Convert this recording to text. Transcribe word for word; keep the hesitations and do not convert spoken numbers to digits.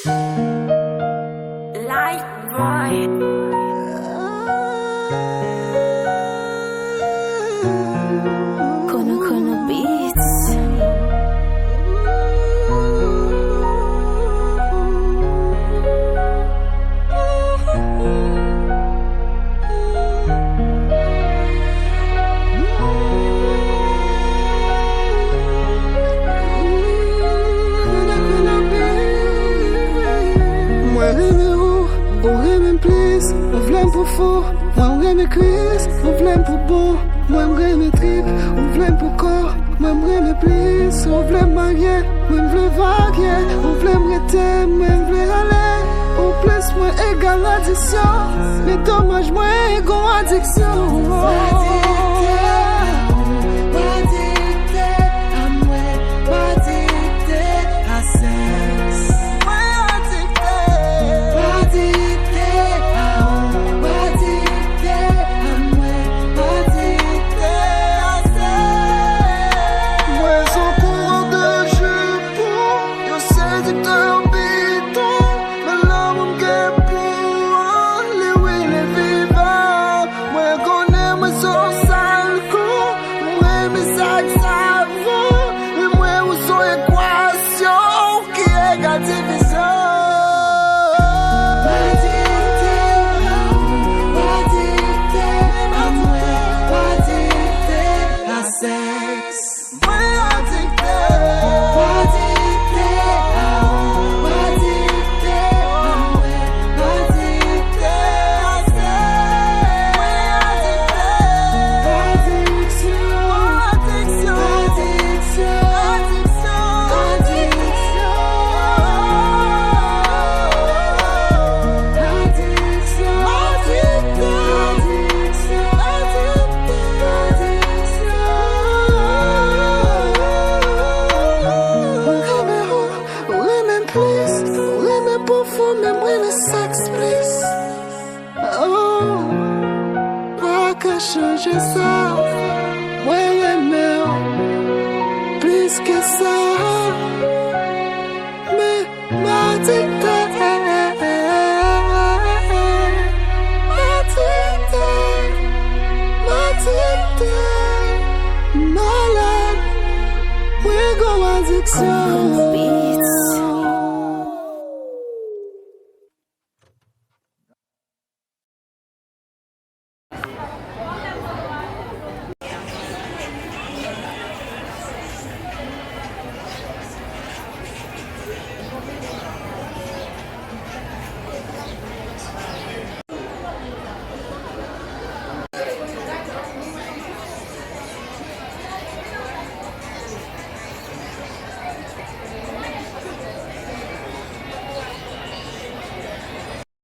Light boy. Kono Kono Beats. Mwen renmen ou, ou renmen m plis, ou vle m pou fou. Mwen renmen Kris, ou vle m pou bon. Mwen renmen trip, ou vle m pou kò. Mwen renmen plis, ou vle m marye. Mwen vle varye, ou vle m rete. Mwen vle ale, ou plis mwen egal adiksyon. Men domaj mwen gon adiksyon.